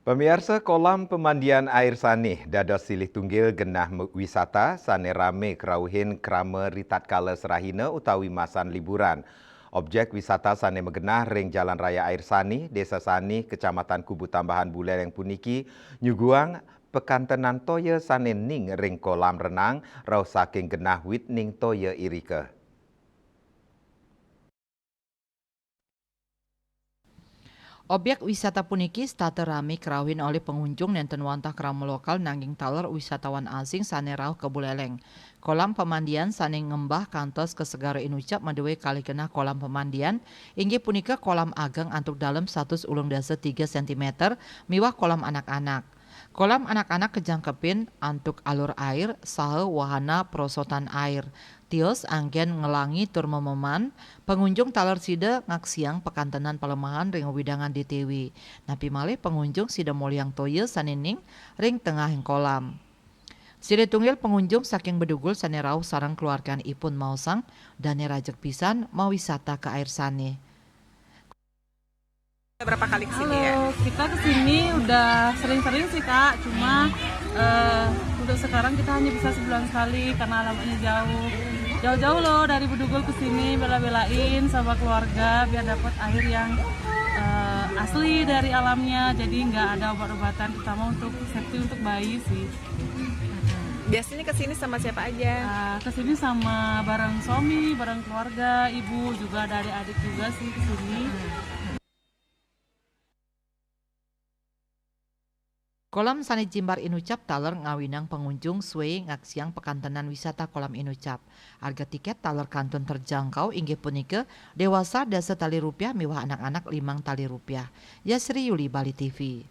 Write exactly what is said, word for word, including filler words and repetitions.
Pamiarsa, kolam pamandian air sanih dados silih tunggil genah me-, wisata sane rame krauhin krama ritatkala serahina utawi masan liburan. Objek wisata sane magenah ring Jalan Raya Air Sanih, Desa Sanih, Kecamatan Kubu Tambahan, Buleleng puniki nyuguhang pakantenan toya sane ning ring kolam renang rauh saking genah wit ning toya irika. Objek wisata puniki setata rame krauhin olih pangunjung nenten wantah krama lokal nanging taler wisatawan asing sane rauh ka Buleleng. Kolam pamandian sane ngembah kantos ka Segara Inucap madue kalih genah kolam pamandian, inggih punika kolam ageng antuk dalem satus ulung dasa tiga sentimeter miwah kolam anak-anak. Kolam anak-anak kajangkepin antuk alur air saha wahana perosotan air. Tios anggen ngelangi tur mememan, pangunjung taler sida ngaksiang pakantenan palemahan ring wewidangan D T W. Napi malih pangunjung sida molihang toya sane ning ring tengahing kolam. Silih tunggil pangunjung saking Bedugul sane rauh sareng keluarganipun maosang, dane rajeg pisan mawisata ka air sanih. Berapa kali ke sini ya? Halo, kita ke sini udah sering-sering sih, Kak. Cuma, eh, untuk sekarang kita hanya bisa sebulan sekali karena alamatnya jauh. Jauh-jauh loh dari Bedugul ke sini, bela-belain sama keluarga biar dapat air yang, eh, asli dari alamnya. Jadi nggak ada obat-obatan, terutama untuk safety untuk bayi sih. Biasanya ke sini sama siapa aja? Ah, ke sini sama bareng suami, bareng keluarga, ibu, juga ada adik-adik juga sih ke sini. Kolam sane jimbar inucap taler ngawinang pangunjung sue ngaksiang pakantenan wisata kolam inucap. Arga tiket taler kantun terjangkau inggih punika dewasa dasa tali rupiah miwah anak-anak limang tali rupiah. Yasri Yuli, Bali T V.